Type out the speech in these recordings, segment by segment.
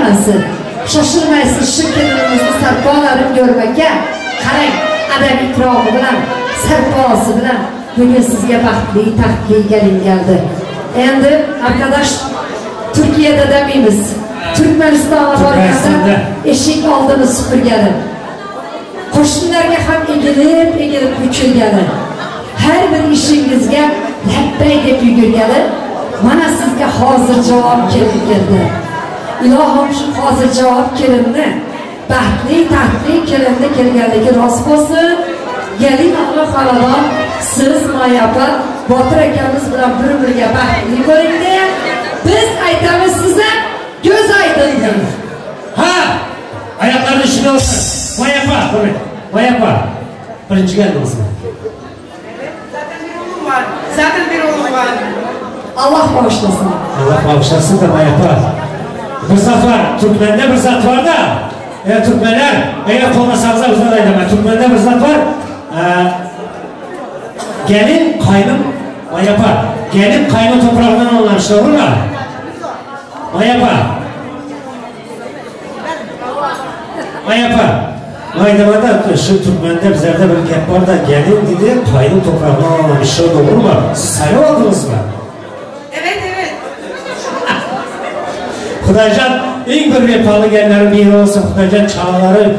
onasi. Şaşırmaysiz şu kelinimizni sarpolarini görmekka. Qarang, adam ikromi bilan, sarposi bilan bugün sizga baxtli, taxtli gelin geldi. Endi arkadaş Türkiye'de demaymiz. Turkmanistonga borganda eshik oldini supurgani, qo'shnilarga ham egilib, egilib uchirgani, har bir ishingizga labbay deb yugurgani, mana sizga hozir javob kelin keldi. Ilohim shu hozir javob kelinni, baxtli, taxtli kelinni kelganligi rost bo'lsin. Gelin ahli xonadon, siz Maya opa, Botir akamiz bilan bir-birga baxtli bo'ling deya biz aytamiz size göz aydınlık. Ha! Ayaklarını üstüne olsun. Maya opa, Maya opa. Birinci geldiniz mi? Evet, zaten bir oğlum var. Zaten bir oğlum var. Allah bağışlasın. Allah bağışlasın da Maya opa. Bir zat var, Türkmen'de bir zat var da. Eğer Türkmenler, eğer kolmasanız bizden ayırma. Türkmen'de bir zat var. Gelin kaynım, Maya opa. Gelin kaynı toprağından onlamış, doğru mu? Maya opa. Maya opa. Maydamada şu Türkmen'de bizlerde bir gap var da gelin dedi kaynı toprağından onlamış, doğru mu? Siz sayı oldunuz mu? Evet, evet. Xudojon eng bir vefalı gelinlerin biri olsun. Xudojon çağları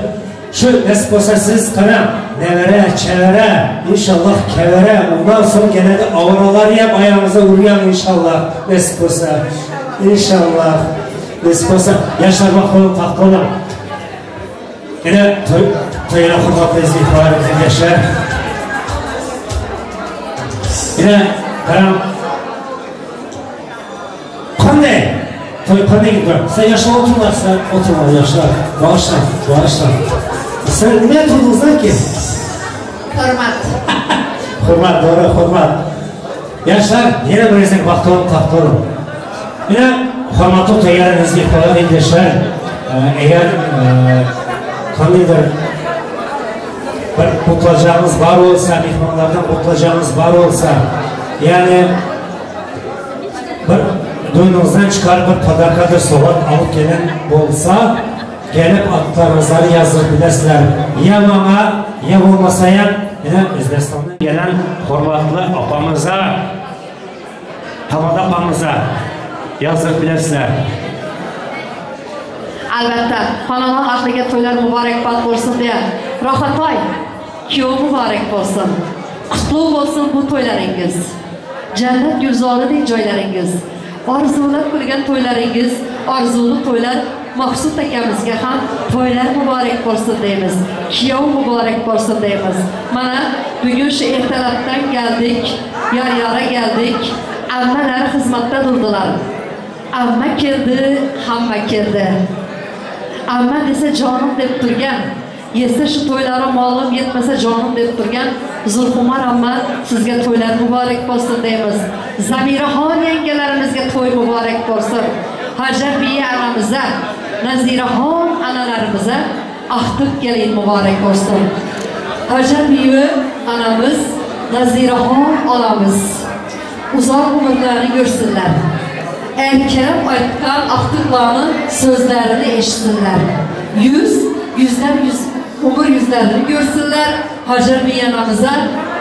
şu nasip olsa siz qarang, nevere, çevere, inşallah kevere, ondan sonra gene de avralar yap ayağınıza vurgan inşallah nasip olsa. İnşallah nasip olsa. Yaşlar bak olun, taht olun. Yine toyuna hürmetli izleyicilerimiz yaşlar. Yine qarang, qanday to'y qanday gidiyor? Sen yaşlar oturma, sen oturma yaşlar. Bağışla, bağışla. Sen niye oturdunuz lan ki? Hürmet. Hürmet, doğru, hürmet. Yaşlar, yine bir izin baktı olun, tahtı olun. Yine hürmetli toylarınızı ifade yaşlar. Eğer qandaydir bir kutlayacağınız var olsa, mehmonlardan kutlayacağınız var olsa, yani bir düğününüzden çıkar bir padarkadır sovat alıp gelen olsa, gelip adlarınızları yazdırıp bilərsizlər. Ya bana, ya olmasa ya, yine Özbekistan'dan gelen hürmetli apamıza, Hamada apamıza yazdırıp bilərsizlər. Albatta, xonadon ahliga to'ylar muborakbod bo'lsin deya. Rohatoy, kuyov muborak bo'lsin. Qutlug' bo'lsin bu to'ylaringiz. Jannat gulzoridek joylaringiz. Orzulab qilgan to'ylaringiz, orzuli to'ylar Maqsud akamizga ham to'ylar muborak bo'lsin deymiz. Kuyov muborak bo'lsin deymiz. Mana bugun shu ertalabdan geldik, yor-yora geldik. Ammalar xizmatda durdilar. Amma keldi, hamma keldi. Amma desa jonim deb turgan, yesa shu to'ylari molim yetmasa jonim deb turgan Zulxumar amma sizga to'ylar muborak bo'lsin deymiz. Zamiraxon yangalarimizga to'y muborak bo'lsin. Hajar biya anamıza, Naziraxon analarimiza axtib kelin muborak bo'lsin. Hajar biya anamiz, Naziraxon onamiz uzoq umrlarni ko'rsinlar. Erkam aytgan axtıqlarının sözlerini eşitsinler. Yüz, yüzler yüz, umur yüzlerini görsünler. Hacer Biy anamıza,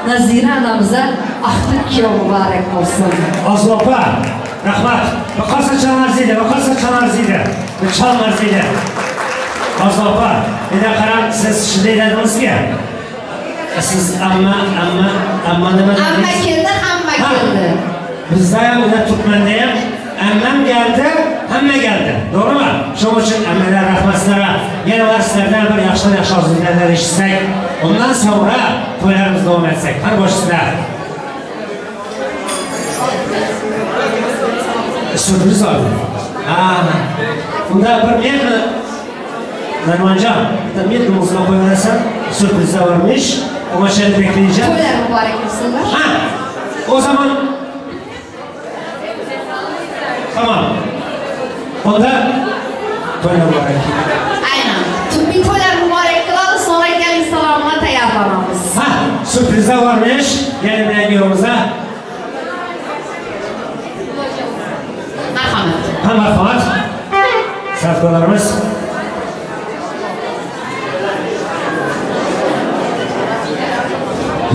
Nazire anamıza axtık kiyov mübarek olsun. Arzu opa, rahmat. Bakarsa çalar ziydi, bakarsa çalar ziydi. Çalar ziydi. Arzu opa, bir de qarang, siz shunday dediniz ki, siz amma, amma, amma nima dediniz? Amma keldi, hamma keldi. Bizda ham, bizda Turkmenda ham ammam geldi, hamma geldi. Doğru mu? Şunun için ammeler rahmet sizlere. Yine var sizlerden bir yaxshi yaxshi orzular eshitsak, ondan sonra to'ylarimizni davom etsek. Qani bosh sizlar. Sürpriz oldu. Ha. Bunda bir men Narmancan, bitta men muzika qo'yaverasan, sürprizlar varmış. Ama şimdi bekleyeceğim. To'ylar mübarek olsunlar. Ha. O zaman tamam. Onda to'ylar mübarek. Aynen. Bir to'ylar mübarek qiladi, sonra gelin salomına tayyorlanamiz. Ha, sürprizler varmış. Gelin bilan yolumuza. Marhamat. Ha, marhamat. San'atkorlarimiz.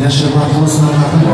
Yaşamak olsun Allah'ım.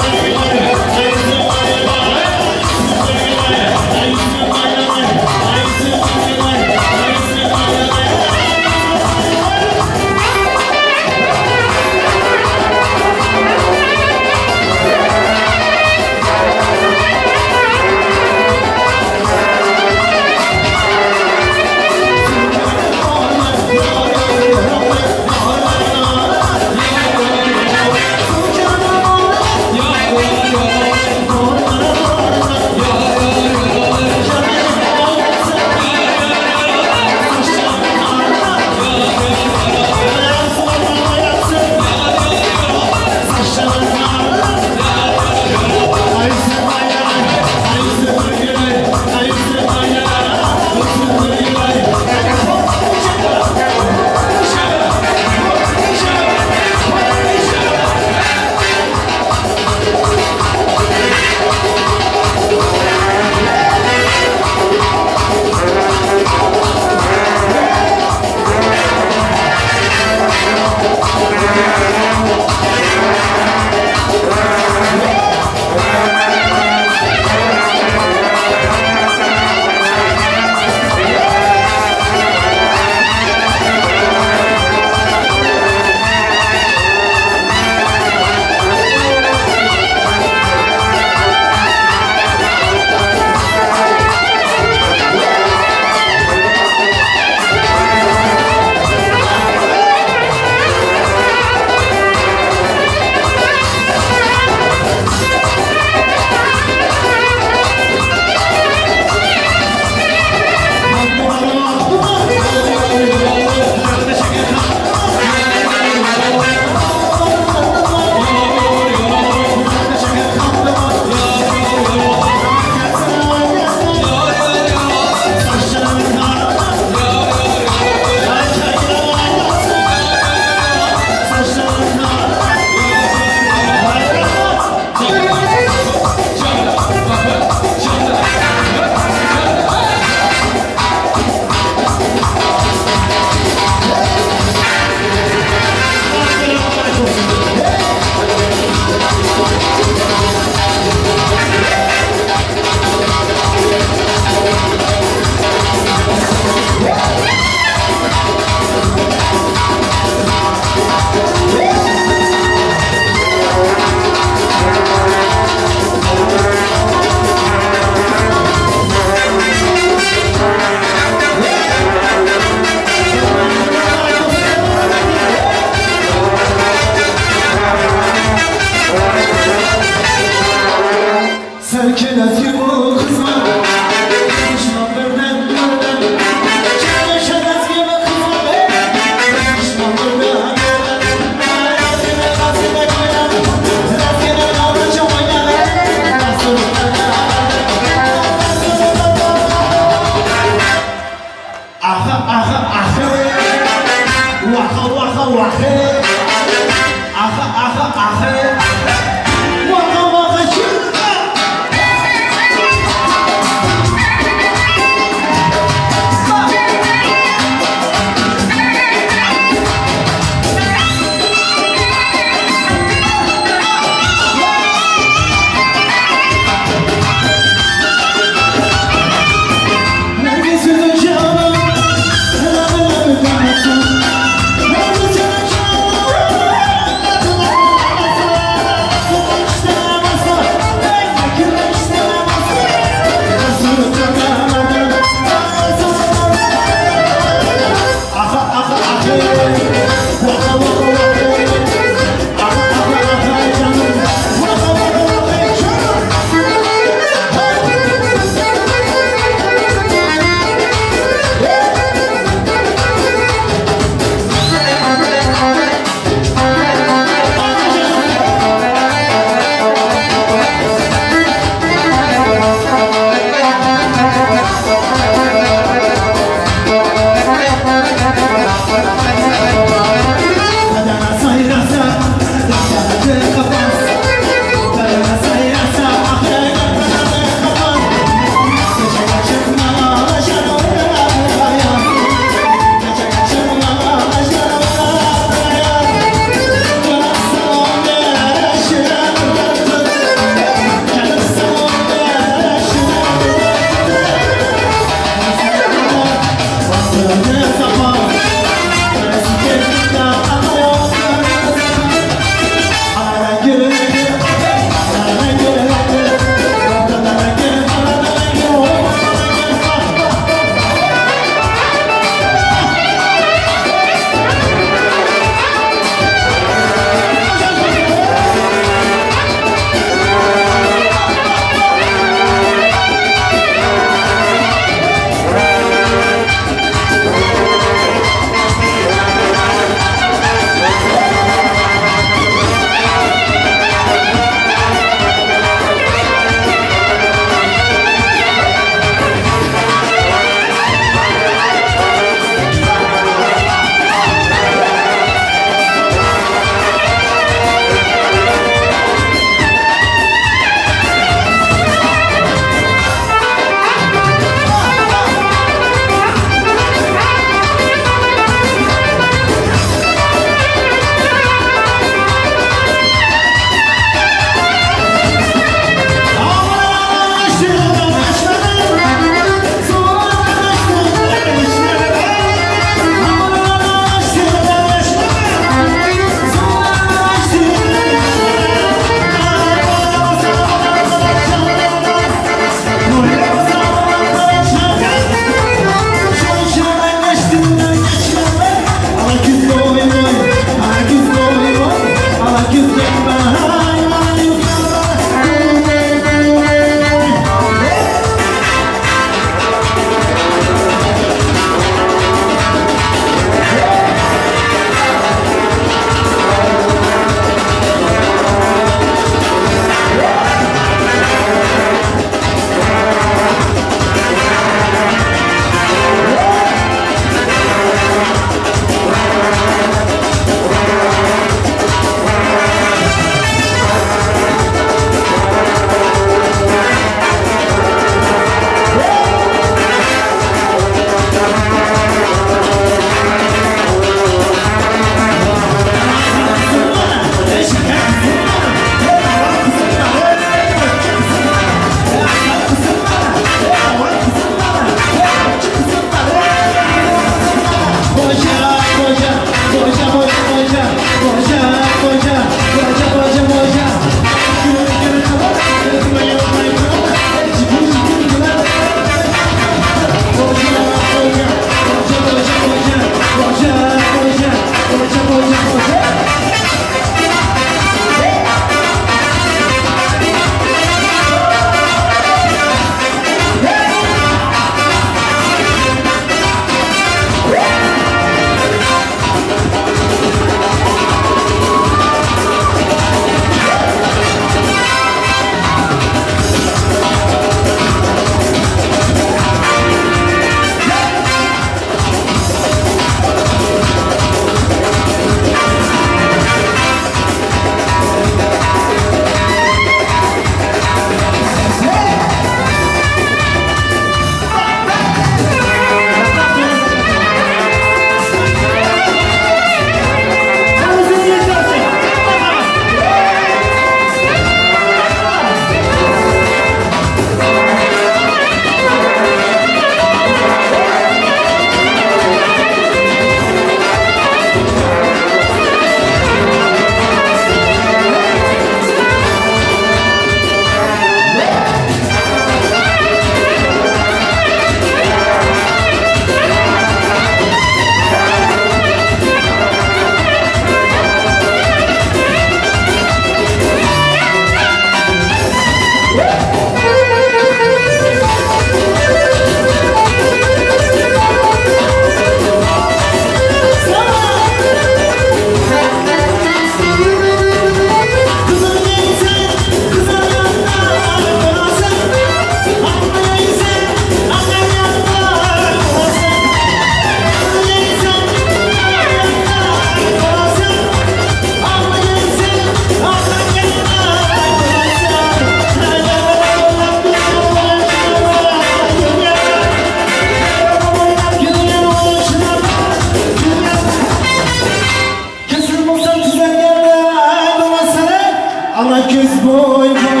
Qara ko'z boy boy,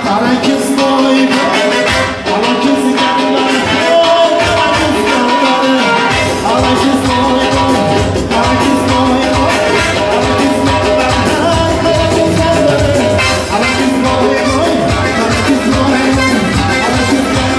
qara ko'z boy boy, qara ko'z gavlari, qara ko'z gavlari, qara ko'z boy boy, qara ko'z boy boy, qara ko'z gavlari, qara ko'z gavlari, qara ko'z boy boy, qara ko'z boy boy, qara ko'z gavlari, qara ko'z gavlari.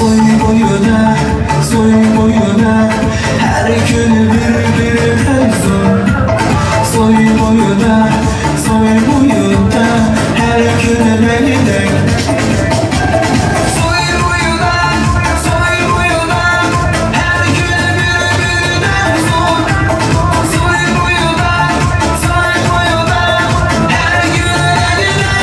Soy boyuna, soy boyuna, her günü bir-birinden zor. Soy boyuna, soy boyuna, her günü benden. Soy boyuna, soy boyuna, her günü bir-birinden zor. Soy boyuna, soy boyuna, her günü benden.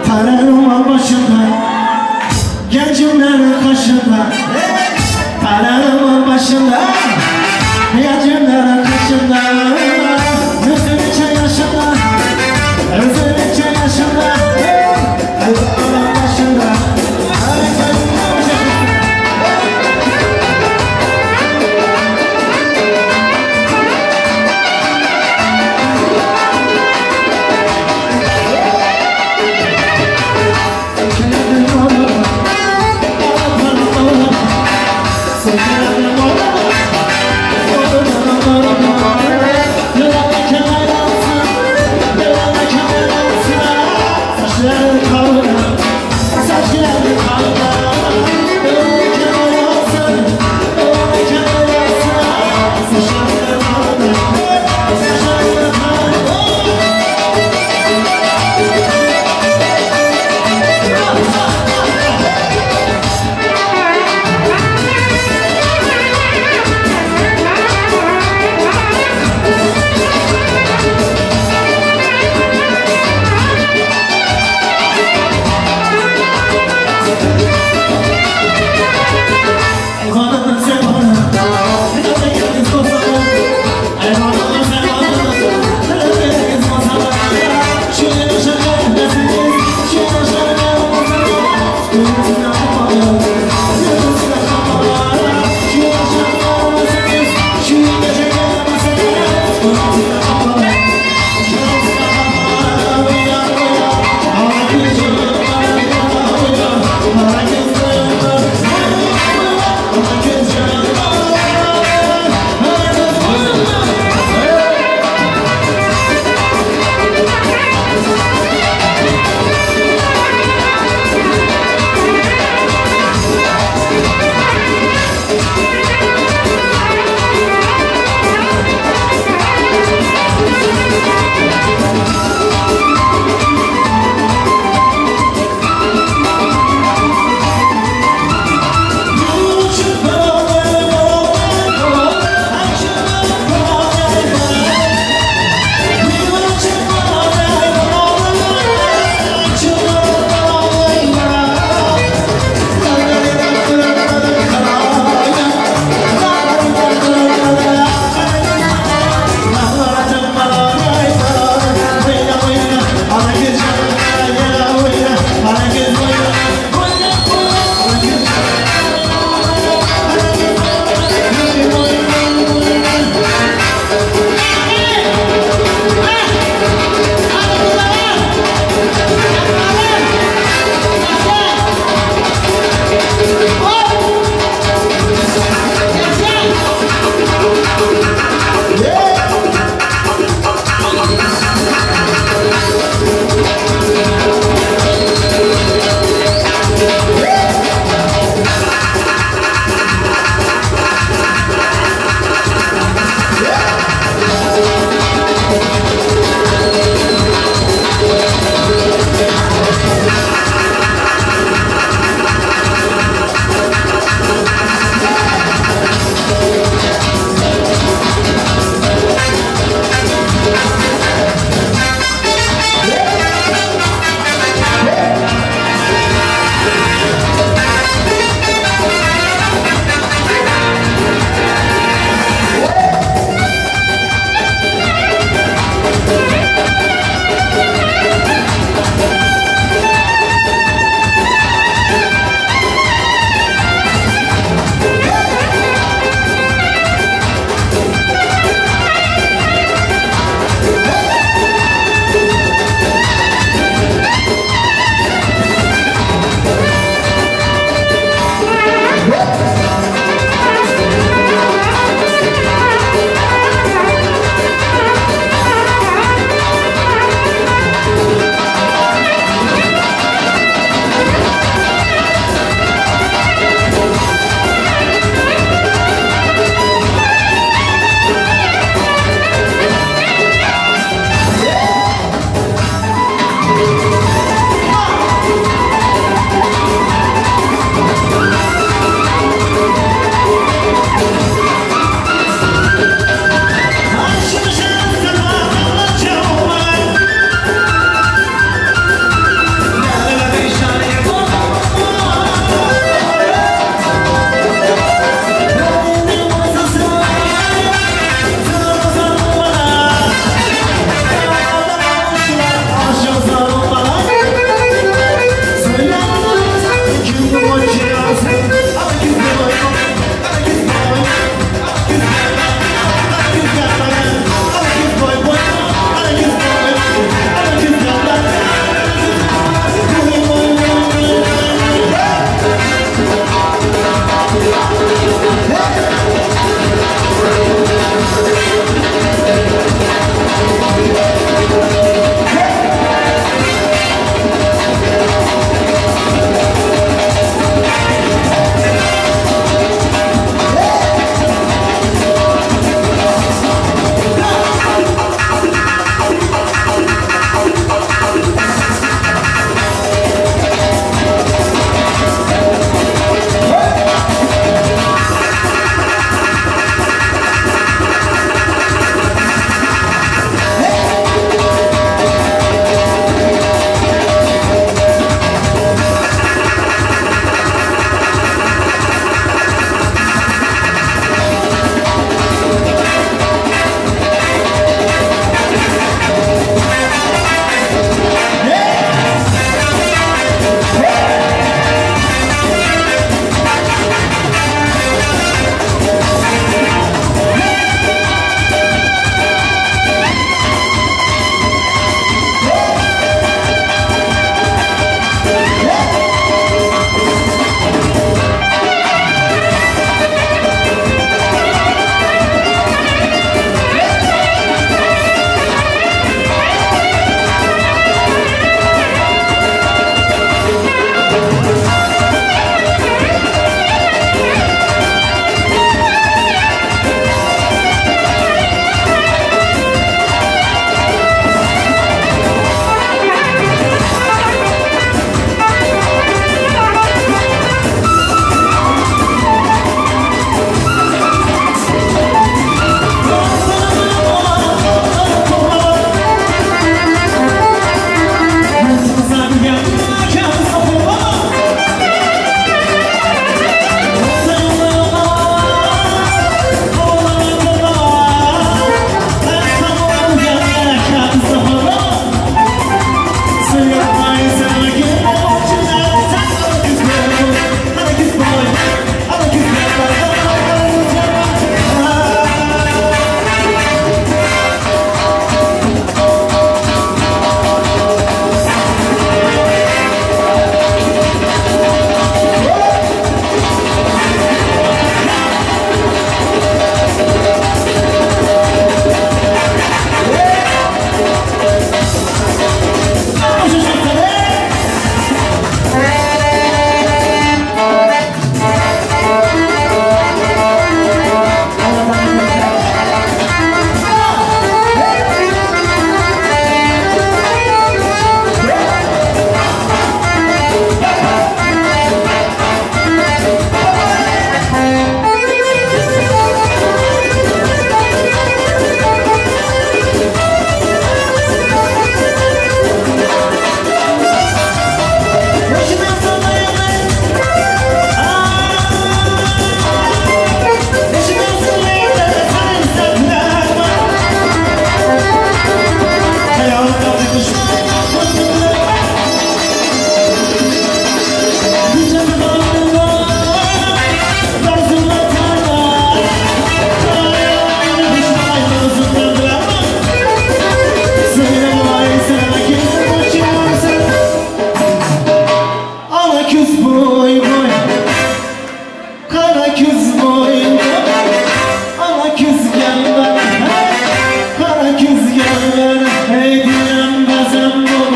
Tarağım var başımda, gencimlerin kaşında. Tarağım var başımda, gencimlerin kaşında. Gözüm içe yaşında, gözüm içe yaşında. Tarağım var başımda.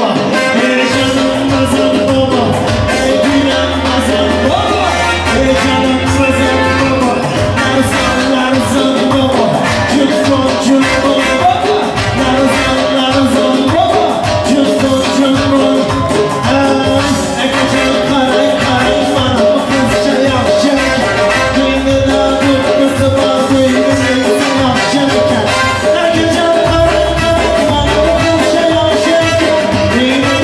baba, ey canım nazan baba, ey gülen nazan baba, ey canım nazan baba, narzan narzan baba, cümbon cümbon baba, narzan narzan baba, cümbon cümbon. Akajon qarang qarang mana bu qizcha yaxshi ekan, ko'nglida do'ppisi bor, ko'ngli yaxshi ekan. Akajon qarang qarang mana bu qizcha yaxshi ekan, ko'nglida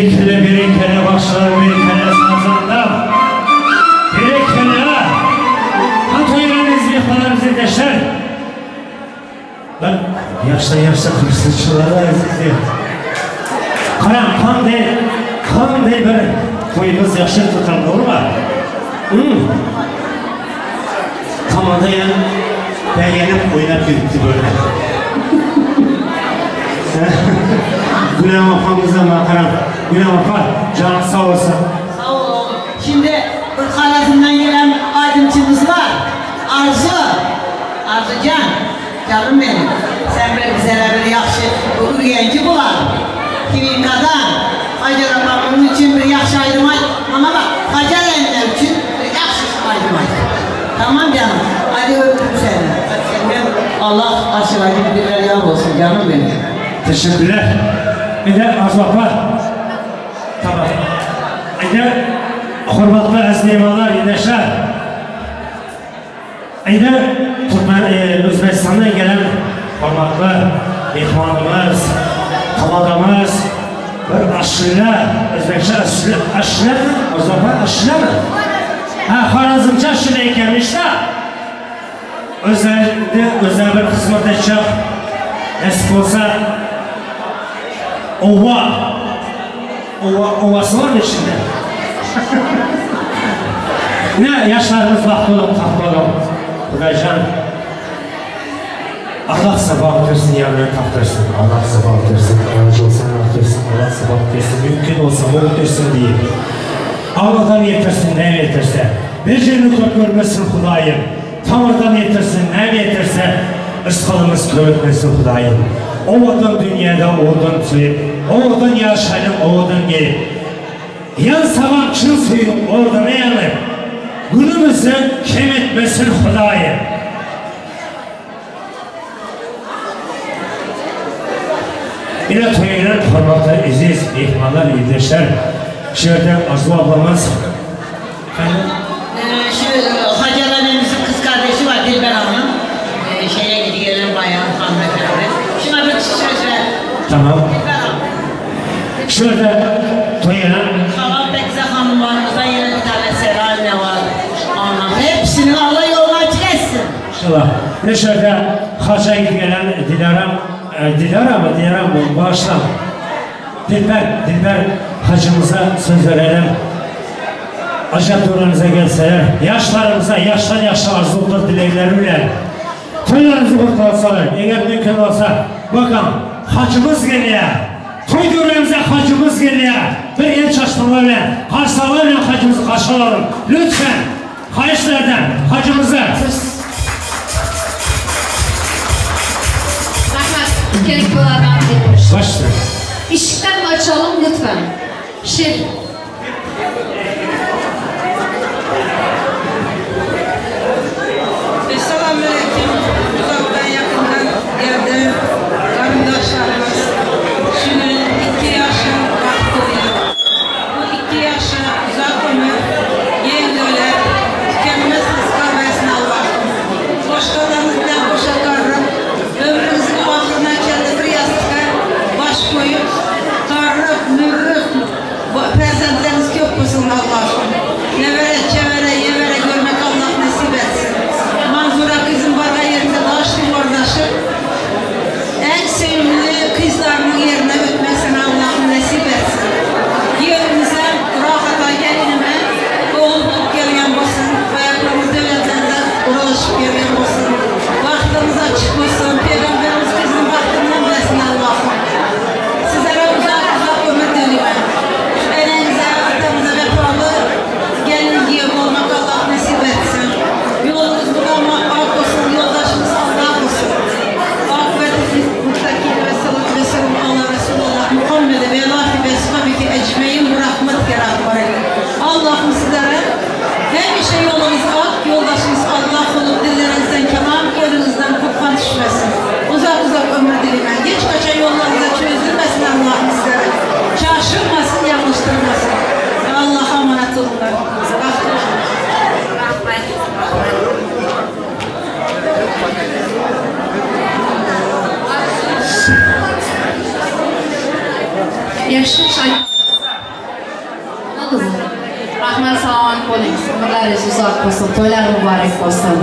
Berekella, berekella başlar, berekella sazanda. Berekella. Ha toylarınız, mehmonlarimiz ildeşler. Ben yaşta yaşta hırsızçılara azizler. Qarang, qanday bir to'yimiz yaxshi tutan, to'g'rimi? Tomonda ham beganib o'ynab yuribdi böyle. Gülen opamızdan bakalım. Gülen opa, canı sağ olsun. Sağ ol. Şimdi bir Harazm'dan gelen aydınçımız var. Arzu. Arzucan. Canım benim. Sen bir bize bir yaxşı ürgenci bulan. Kivinkadan. Hacer ablamın için bir yaxşı aydın ay. Ama bak Hacer emmiler için bir yaxşı aydın ay. Tamam canım. Hadi öptüm seni. Hadi senden Allah aşırı gibiler yar olsun canım benim. Teşekkürler. Bir de Arzu apa. Tamam. Bir de hürmetli aziz mehmonlar, ildeşler. Bir de Özbekistan'dan gelen hürmetli mehmonimiz, tamadamız, bir aşure, Özbekçe aşure, aşure mi? Arzu apa aşure mi? Ha, Xorazmcha aşure ekanmiş da. Özel bir xizmat edecek. Nasip olsa ova, ovası var mı içinde? Ne yaşlarımız bahtı olun, tahtı olun. Xudojon, Allah sabah versin, yavrum taktırsın. Allah sabah versin, aracı olsan versin, Allah sabah versin, mümkün olsa mol versin diye. Allah'tan yetirsin, ne yetirse. Bir yerini köp görmesin Xudayım. Tanrı'dan yetirsin, ne yetirse. Rızkımız köpmesin Xudayım. Ovadan dünyada, ovadan suyup, ovadan yaşayalım, ovadan gelip. Yan savam çın suyup, orada ne yanıp. Günümüzü kem etmesin Xudayım. Yine toyunun hürmetli aziz mehmonlar, ildeşler. Şu yerden Arzu ablamız. Efendim? Şu Hacer annemizin kız kardeşi var Dilber Hanım. Şeye gidi gelen bayan hanımefendi. Şuna bir söz ver. Tamam. Dilber Hanım. Şurada toyunun. Havan Bekze hanımlarımızdan yine bir tane Seray ne var. Anam. Hepsini Allah yoluna açık etsin. İnşallah. Ve şurada Hacı'ya gidi gelen Dilara, Dilara mı? Dilara mı? Bağışla. Dilber hacımıza söz verelim. Acaba duranıza gelseler, yaşlarımıza, yaştan yaşa arzudur dileklerimle toylarınızı kurtarsalar, eğer mümkün olsa, bakın hacımız geliyor, toy duranıza hacımız geliyor, bir el çaşmalarla, karşılarla hacımızı karşılayalım. Lütfen, hayışlardan hacımızı. Rahmat, gerek olanlar Başla. Işıklarını açalım lütfen. Şef. Selamünaleyküm. Uzaktan yakından geldim. Kardeşlerimiz. Şimdi 2 yaşım baktı oluyor. Bu 2 yaşa uzak ömür, yeni döler, tükenmez rızka versin Allah'ım. Boşkalarınız bilen boşa karın, ömrünüzün ahırına kendi bir yastığa baş koyup, karıp, mürüp, perzentleriniz köp olsun Allah'ım. Nevere, çevere, yevere görmek Allah nasip etsin. Manzura kızım barga yerinde daşlı oradaşı. En sevimli kızlarının yerine ötmek sana Allah'ım nasip etsin. Yerimize, rahata gelinime, oğul bulup gelen olsun, ayaklarımız devletlerde uğraşıp gelen olsun, bahtımız açık olsun, Peygamberimiz kızın bahtından versin Allah'ım. Sizlere uzak uzak ömür diliyorum. Enenize, atamıza vefalı gelin giyen olmak Allah nasip etsin. Yolunuz bulama ak olsun, yoldaşımız Allah olsun. Akıbeti muttakin ve salatü ve selamu ala Resulullah Muhammed'e ve alâhi ve sahibi ecmeîn ve rahmet kerâh. Allah'ım sizlere hemişe yolunuz ak, yoldaşınız Allah olup dillerinizden kelam, gönlünüzden kurban düşmesin. Uzak uzak ömür dilimem. Geç kaçan yollarınıza çözdürmesin Allah'ım sizlere. Şaşırmasın, yanlıştırmasın. Allah'a emanet olun. Bahtlı olun. Rahmet. Yaşlı çay. Rahmat, salomat bo'ling. Umrlaringiz uzoq bo'lsin, to'ylar muborak bo'lsin.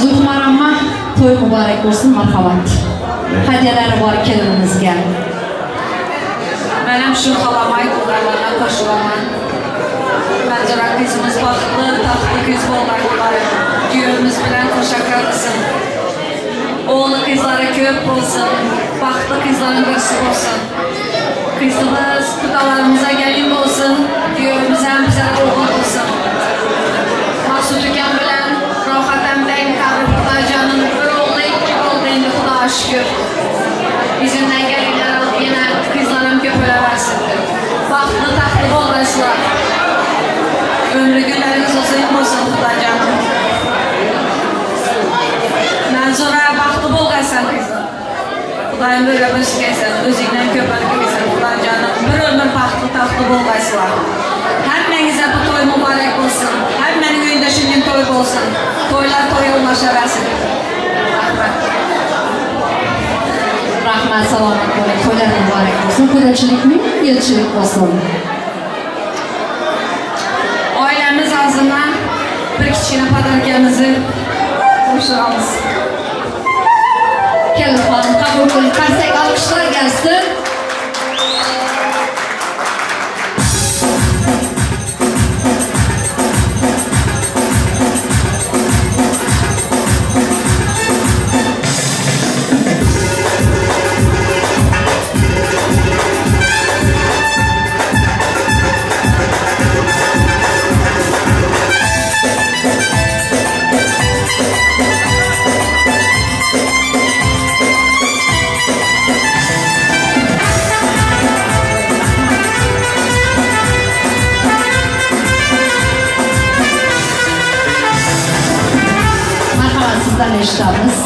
Zulhumar amma, to'y muborak bo'lsin, marhamat. Hadiyalari bor kelinimizga. Mən həm şu xalama aytdıqlarına qoşulaman. Mənzura qızımız baxtlı, taxtlı qız olaqlar. Güyümüz bilən qoşa qalsın. Oğlu qızlara köp olsun, baxtlı qızların qırsı olsun. Qızımız qudalarımıza gəlin olsun, güyümüz həm bizə oğul olsun. Maksud Tükan bilən Roxat əmdəyin qarı Xudaycanın bir oğlu iki oldu indi Xudaya şükür. Bizimdən gəlinlər alıb yenə qızlarım köp ölə versin. Baxtlı, taxtlı olmasınlar. Ömrü günləriniz uzun olsun Xudaycanım. Mənzura baxtlı bol qalsan qızım. Xudayım bir ömür gəlsən, özündən köpəli gəlsən Xudaycanım. Bir ömür baxtlı, taxtlı bol qalsınlar. Həmmənizə bu toy mübarək olsun. Həmmənin öyündə şimdin toy olsun. Toylar toy olmaşa versin. Rahmat. Rahmat, salomat bo'ling. To'ylar muborak bo'lsin. Qudachilik ming yilchilik bo'lsin. Oilamiz ağzından bir kichkina podarkamizni topshiramiz. Kelin xonim qabul qiling. Qarsak olqishlar gelsin. Sizdan eshitamiz.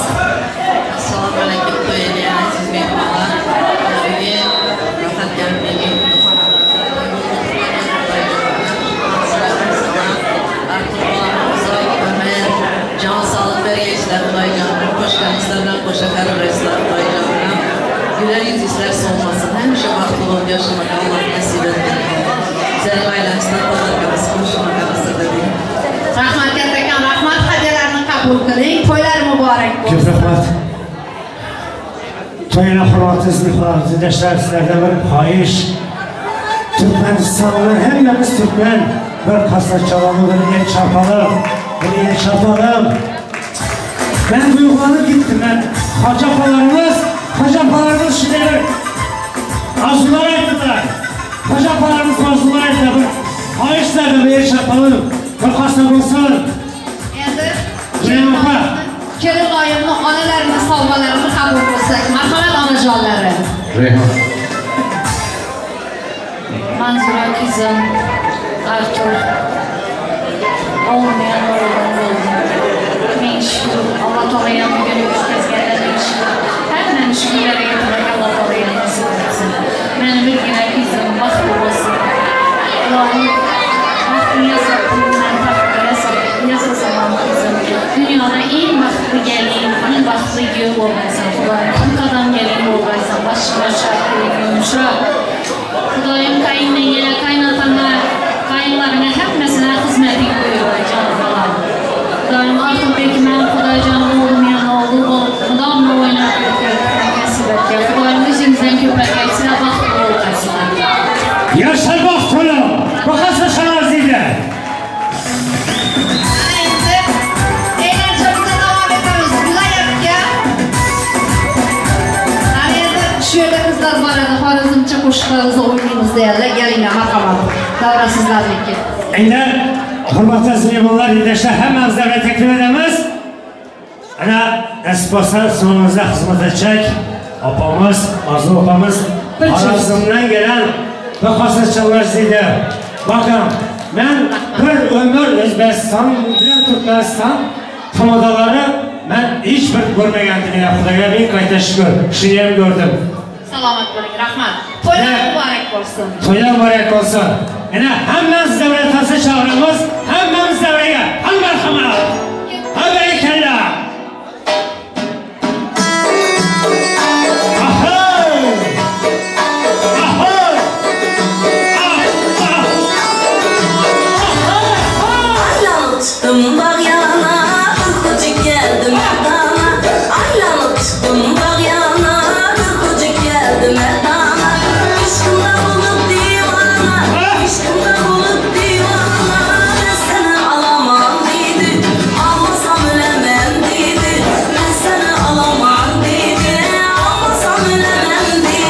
Assalomu alaykum to'yga aziz mehmonlar. Bugun rohat kelib can sağlık bergeçler Xudaycanım. Qo'shganizlar bilan qo'sha qarabraysizlar Xudaycanım. Güler yüz izler solmasın. Həmişə baxtlı olub yaşamaq Allah nəsib etsin. Sənin ailəmizdən podarkamız, qo'shmaqamiz dedik. Rahmat kattakon, rahmat, hadiyalarni qabul qiling. To'ylar muborak bo'lsin. Ko'p rahmat. To'ylar hurmatli mehmonlar, sizlardan bir xohish. Türkmenistanlılar hemmemiz Türkmen. Bir kasa çalalım, bir el çarpalım, bir el çarpalım. Ben duygulanıp gittim ben. Hacapalarımız şimdi bir arzular ayttılar. Hacapalarımız arzular ayttılar. Bir xohishlardan bir el çarpalım. Bir kasa bo'lsin. Endi kelin oyimni onalarini sovg'alarini qabul qilsak, marhamat onajonlari. Reyhan. Manzura kızım, Artur, olmayan oğlum oldu. Min şükür, Allah Taala'ya bugün ötkazganlarga şükür. Hammani shukurlarga yetirmak Allah Taala'ya nasib etsin. Meni birgina kızım baxtli bo'lsin. Allohim baxtini yasatdim, men baxtli yasasam kızım. Dünyada eng baxtli gelin, eng baxtli kuyov bo'lmaysan. Xudoyim, qadam gelin bo'lmaysan. Boshimga shartli yumshoq. Xudoyim qaynonangga, qaynotangga, qayinlaringga hammasına xizmating buyurgay jonim bolam. Xudoyim Arturbek men Xudoyjonim o'g'lim yana o'g'il bo'lib, mudom o'ynab yurgan nasib etgan. Xudoyim o'zingizdan ko'proq aytsa baxtli bo'lgaysizlar. Yaşar baxtli, baxasa sharaziyda. Endi eğlencemize davom etamiz. Viloyatga. Ana endi shu yerda qizlar bor edi, Xorazmcha qo'shiqlarimizni o'ynaymiz deganlar. Kelinglar, marhamat. Davra sizlarniki. Endi hurmatli mehmonlar, yurtdoshlar, hammamizga taklif etamiz. Ana nasib bo'lsa so'ngimizda xizmat etacak opamiz, Arzu opamiz Xorazmdan gelen bir xosatchalar. Bakın, ben bir ömür O'zbekiston bilan Turkmaniston tomodaları ben hiç bir görmegandim ya Xudoga ming qayta shukr. Shuni ham ko'rdim. Salomat bo'ling, rahmat. To'ylar muborak bo'lsin. To'ylar muborak bo'lsin. Ana hammamiz davlat chaqiramiz, hammamiz davraga. Hamma marhamat. Hamma kalla. Ahoy! Ahoy! Chiqdim bog' yana, bir xo'ja keldi mardona. Aylanib chiqdim bog' yana, bir xo'ja keldi mardona. Ishqimda bo'lib devona, ishqimda bo'lib devona. Men seni alaman dedi, almasam o'laman dedi. Men seni alaman dedi, almasam o'laman dedi.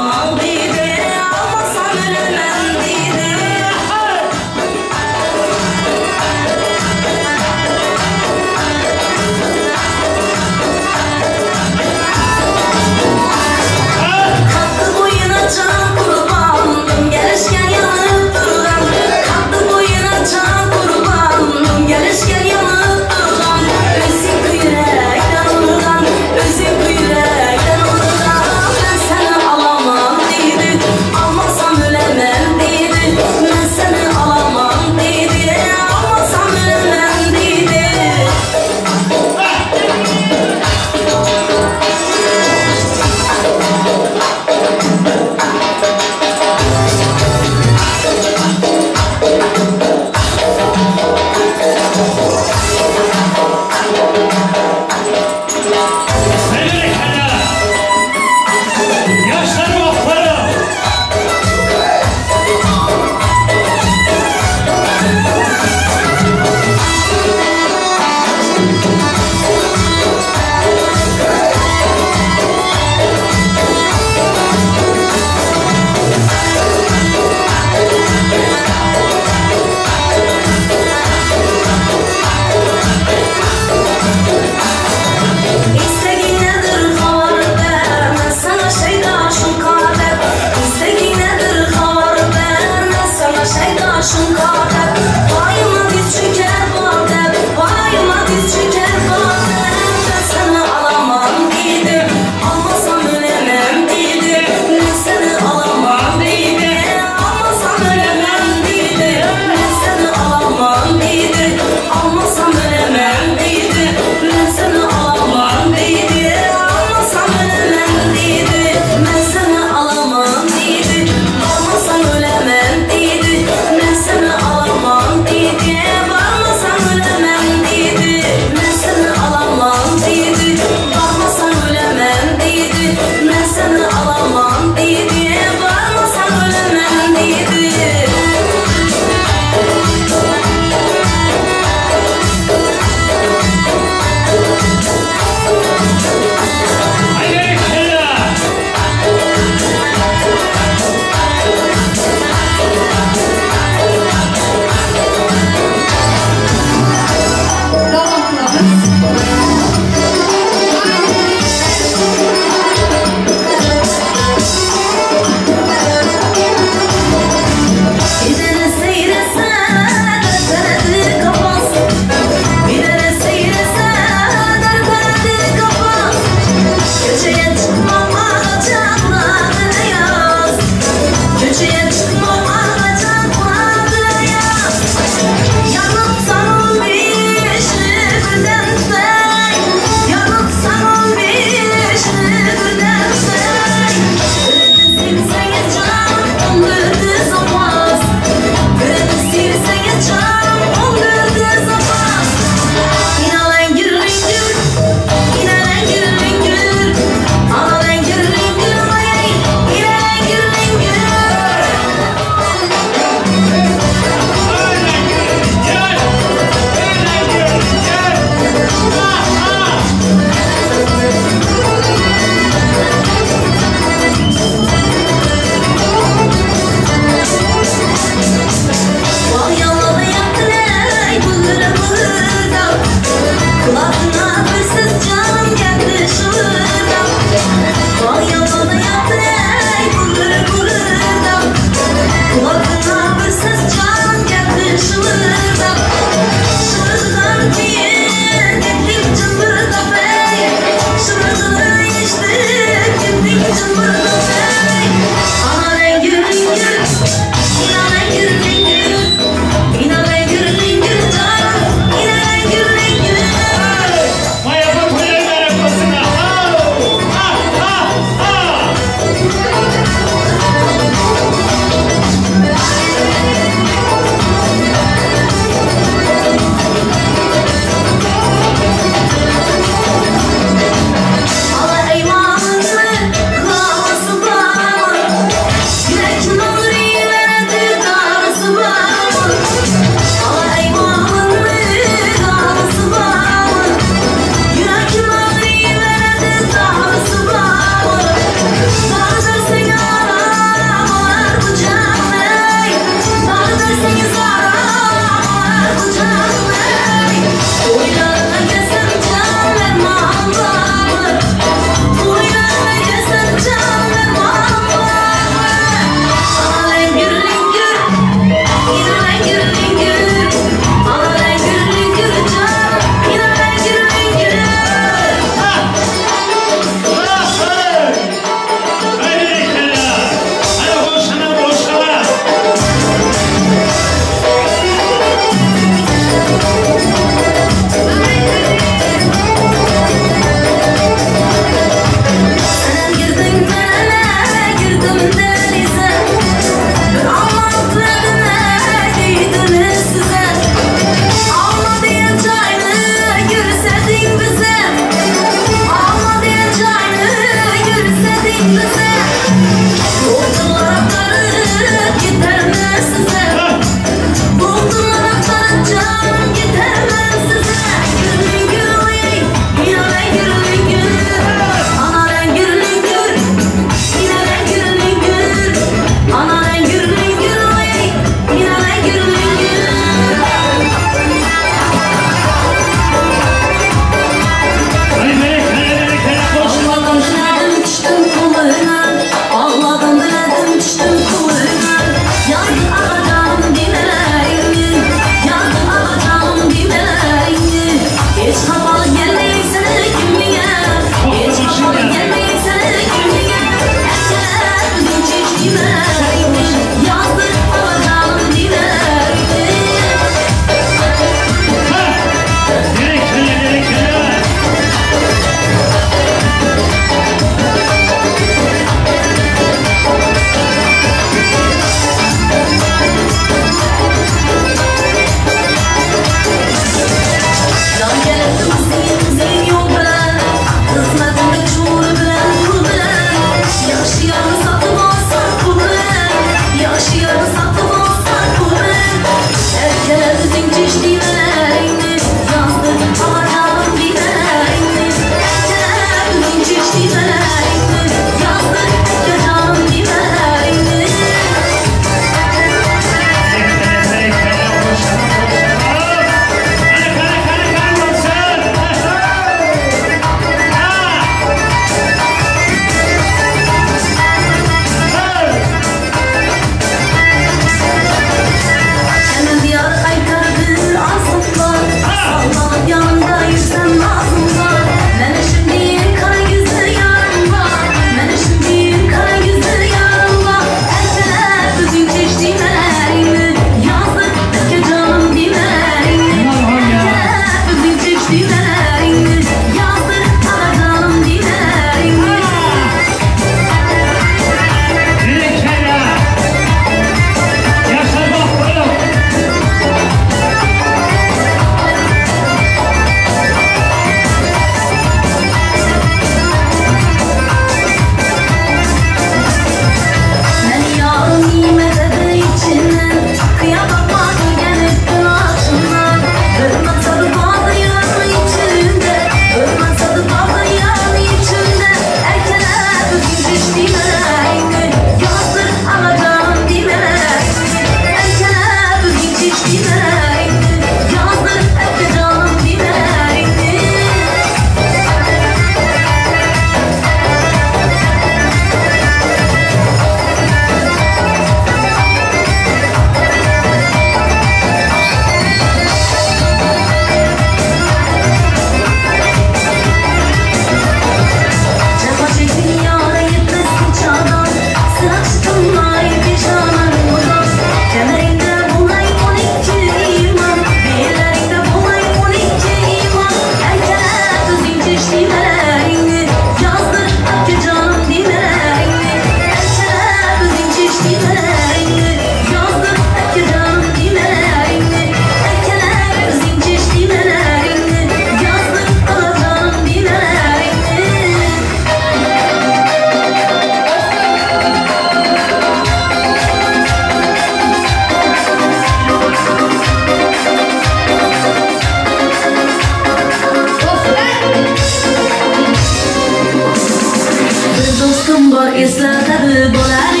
Bor eslatadi bolalik.